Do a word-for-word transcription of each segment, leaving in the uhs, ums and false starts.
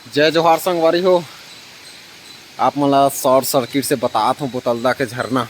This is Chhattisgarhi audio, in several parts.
जय जोहार संगवारी हो, आप मन ला शॉर्ट सर्किट से बतात हूँ बोतलदा के झरना।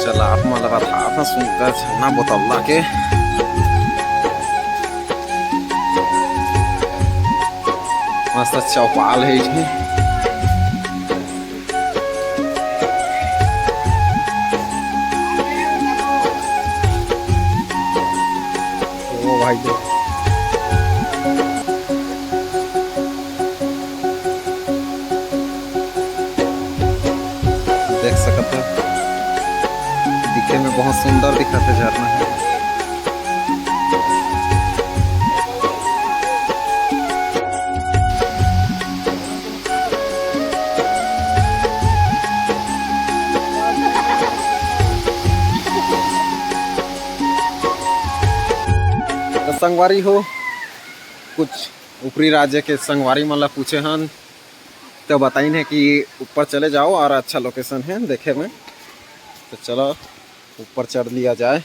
चला आप मन ला बतात हूँ सुंदर झरना बोतलदा के। मस्त चौपाल है इसमें। ओ भाई, देख सकत हो, दिखे में बहुत सुंदर दिखत हे झरना है। तो संगवारी हो, कुछ ऊपरी राज्य के संगवारी मन ला पूछे हन, तो बताइन है कि ऊपर चले जाओ और अच्छा लोकेशन है देखे में। तो चलो ऊपर चढ़ लिया जाए।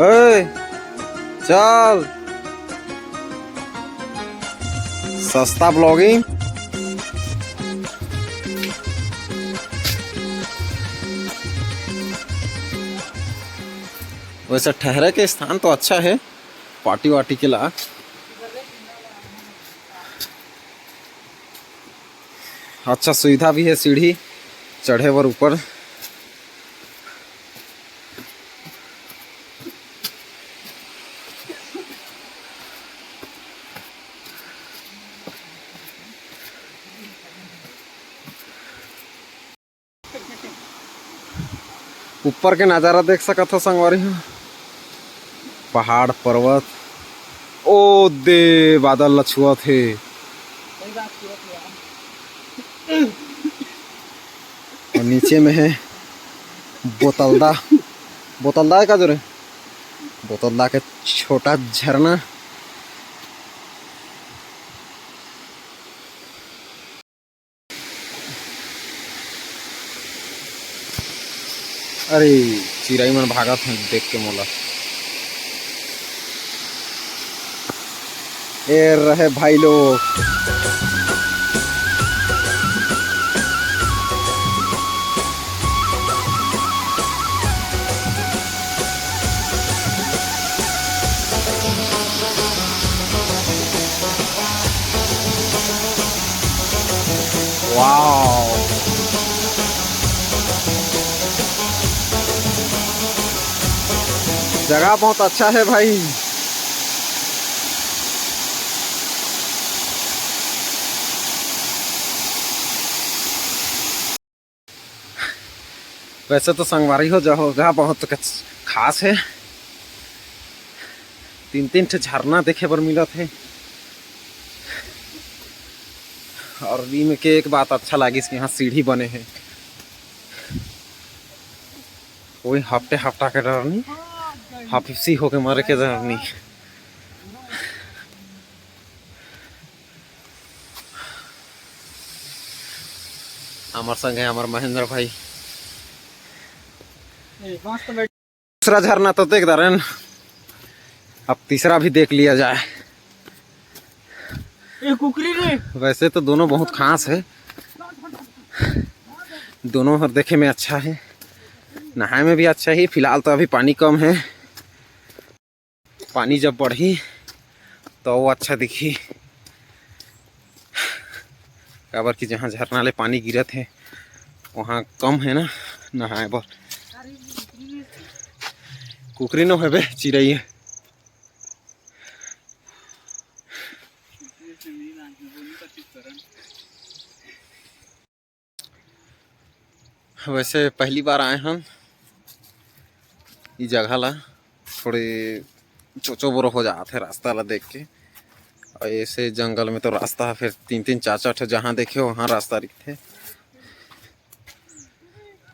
ए, चल। सस्ता ब्लॉगिंग। वैसे ठहरे के स्थान तो अच्छा है, पार्टी वार्टी के ला। अच्छा सुविधा भी है सीढ़ी चढ़े बर ऊपर। ऊपर के नजारा देख सकत हो संगवारी हो, पहाड़ पर्वत, ओ दे बादल ल छुअत हे। और नीचे में है बोतलदा, बोतलदा है का जो रे, बोतलदा के छोटा झरना। अरे, चिरई मन भागत हैं देख के मोला। ए रहे भाई लोग। वाओ, जगह बहुत अच्छा है भाई। वैसे तो संगवारी हो, जगह बहुत कच-, खास है। तीन तीन ठे झरना देखे बर मिलत हे। और इमे के एक बात अच्छा लागिस कि यहाँ सीढ़ी बने हे, कोई हपटे हपटा के डर नहीं, हफसी होके मरे के डर नहीं। हमर संग है हमर महेंद्र भाई। ए, मस्त बैठ- दूसरा झरना तो देख दारेन, अब तीसरा भी देख लिया जाए। ए, कुकरी रे। वैसे तो दोनों बहुत खास है, दोनों हर देखे में अच्छा है, नहाए में भी अच्छा है। फिलहाल तो अभी पानी कम है, पानी जब बढ़ही तो वो अच्छा दिखही, काबर कि जहाँ झरना ले पानी गिरत हे वहाँ कम है ना नहाए बर। कुकरी नो हेबे, चिरई है। वैसे पहली बार आए हन ई जगह ला, थोड़े चोचो बोरो हो जात हे रास्ता ला देख के। और ऐसे जंगल में तो रास्ता है, फिर तीन तीन चार चार ठो जहाँ देखे वहाँ रास्ता दिखथे।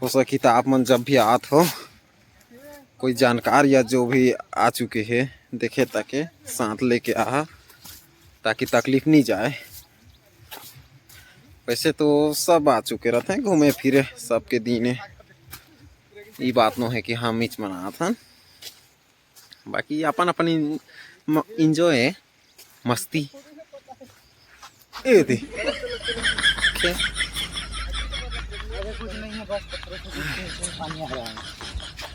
हो सकी तो आप मन जब भी आत हो कोई जानकार या जो भी आ चुके हे, देखे ताके साथ लेके आहा, ताकि तकलीफ नहीं जाए। वैसे तो सब आ चुके रहते हैं घूमे फिरे, सबके दिन हे। ई बात नो है कि हम इच मनात हन, बाकी अपन अपन इन-, म-, enjoy है, मस्ती। ए दे। अरे कुछ नहीं है, बस पत्थरों से गिरते हैं, इसमें पानी आ रहा है।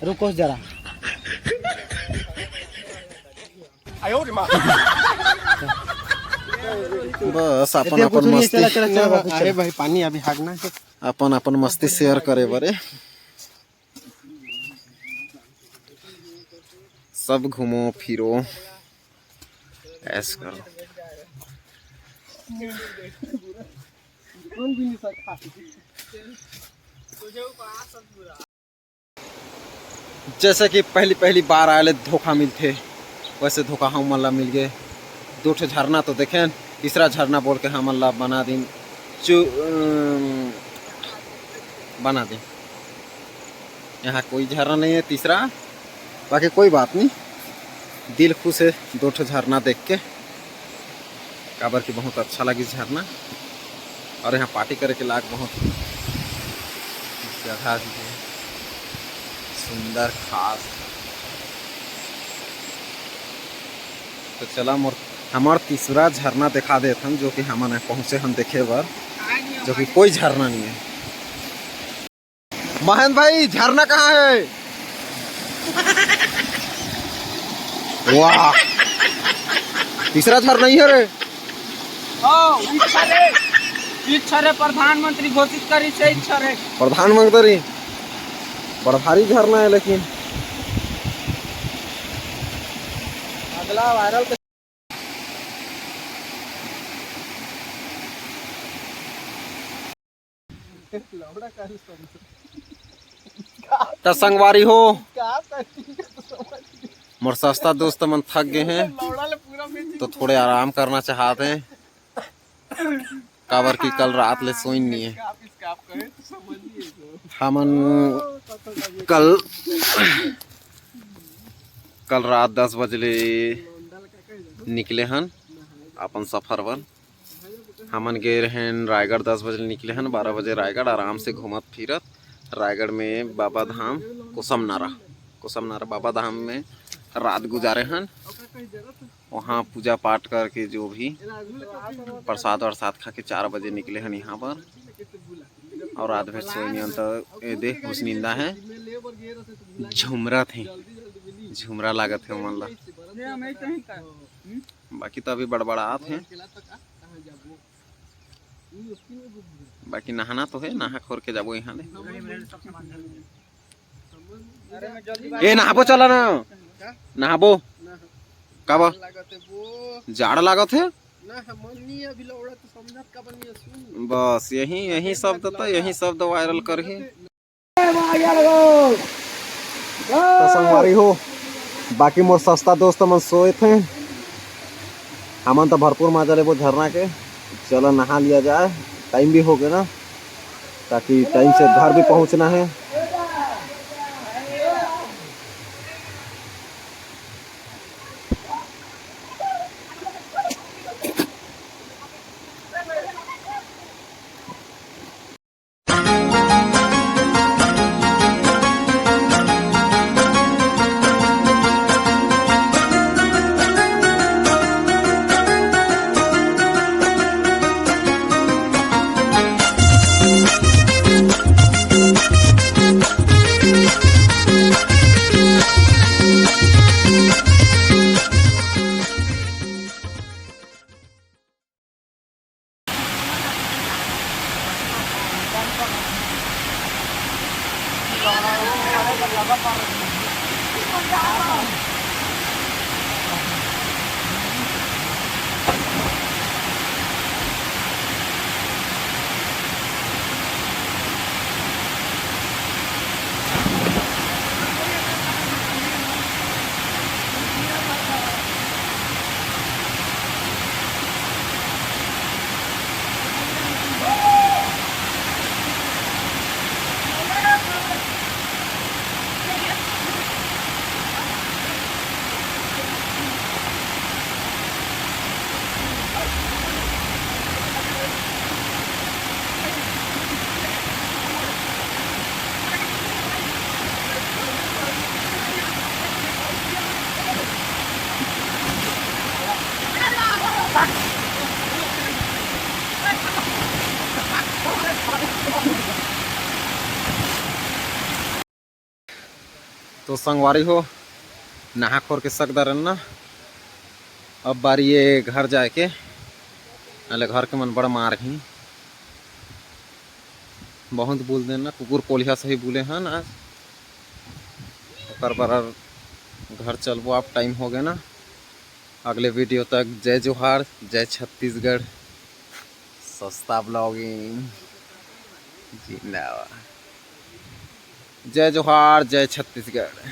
रुको जरा। बस अपन इतना अपन कुछ नहीं है, मस्ती। चला, चला, चला, वापस अरे चला। भाई, पानी अभी हाँकना है। अपन अपन मस्ती share करे बरे। सब घूमो फिरो, ऐश करो। जैसे कि पहली पहली बार आए ले धोखा मिलथे, वैसे धोखा हमन ला मिल गए। दो ठो झरना तो देखेन, तीसरा झरना बोल के हमन ला बना दिन चु-, अम, बना दिन। यहाँ कोई झरना नहीं है तीसरा, बाकी कोई बात नहीं, दिल खुश है दो ठो झरना देख के, काबर कि बहुत अच्छा लगी झरना। और यहाँ party करे के लायक बहुत जगह भी है, सुंदर खास। तो चला मोर, हमार तीसरा झरना दिखा देत हन, जो कि हमन पहुँचे हन देखे बर, जो कि कोई झरना नहीं है। महेंद्र भाई, झरना कहाँ है? वाह, तीसरा झरना ही है रे। ओ, इच्छा रे, इच्छा रे, प्रधानमंत्री घोषित करी से इच्छा रे। प्रधानमंत्री, बड़ा भारी झरना है लेकिन। अगला viral त संगवारी हो, मोर सस्ता दोस्त मन थक गए हैं, तो थोड़े आराम करना चाहते हैं, काबर कि कल रात ले सोइन नहीं है। हमन कल, कल रात दस बजे ले निकले हन अपन सफर बर। हमन गे रहेन रायगढ़, दस बजे निकले हन, बारह बजे रायगढ़ आराम से घूमत फिरत रायगढ़ में बाबा धाम कोसमनारा, कोसमनारा बाबा धाम में रात गुजारे हन। वहाँ पूजा पाठ करके जो भी प्रसाद वरसाद खा के चार बजे निकले हन यहाँ पर। और रात भर सोए नहीं हन, तो ए दे हुसनिंदा है, झुमरा थे, झुमरा लागत है ओमन ला। बाकी तो अभी बड़बड़ात हे, बाकी नहाना तो है, नहा खोर के जाबो यहाँ ले। ए, नहाबो चला ना, नहाबो। काबर? जाड़ लागत है। बस यही, यही शब्द तो, यही शब्द viral करही। तो संगवारी हो, बाकी मोर सस्ता दोस्त मन सोए थे, हमन तो भरपूर मजा लेबो झरना के। चलो नहा लिया जाए, time भी हो गया ना, ताकि time से घर भी पहुंचना है। तो संगवारी हो, नहा खोर के सकदारन ना, अब बारी ये घर जाए के, नाले घर के मन बड़ा मारही। बहुत बोल देन ना, कुकुर कोलिहा सही बोले हन आज, ओकर बर घर चलबो। आप टाइम हो गए ना, अगले वीडियो तक जय जोहार, जय छत्तीसगढ़। सस्ता ब्लॉगिंग जिंदाबाद। जय जोहार, जय छत्तीसगढ़।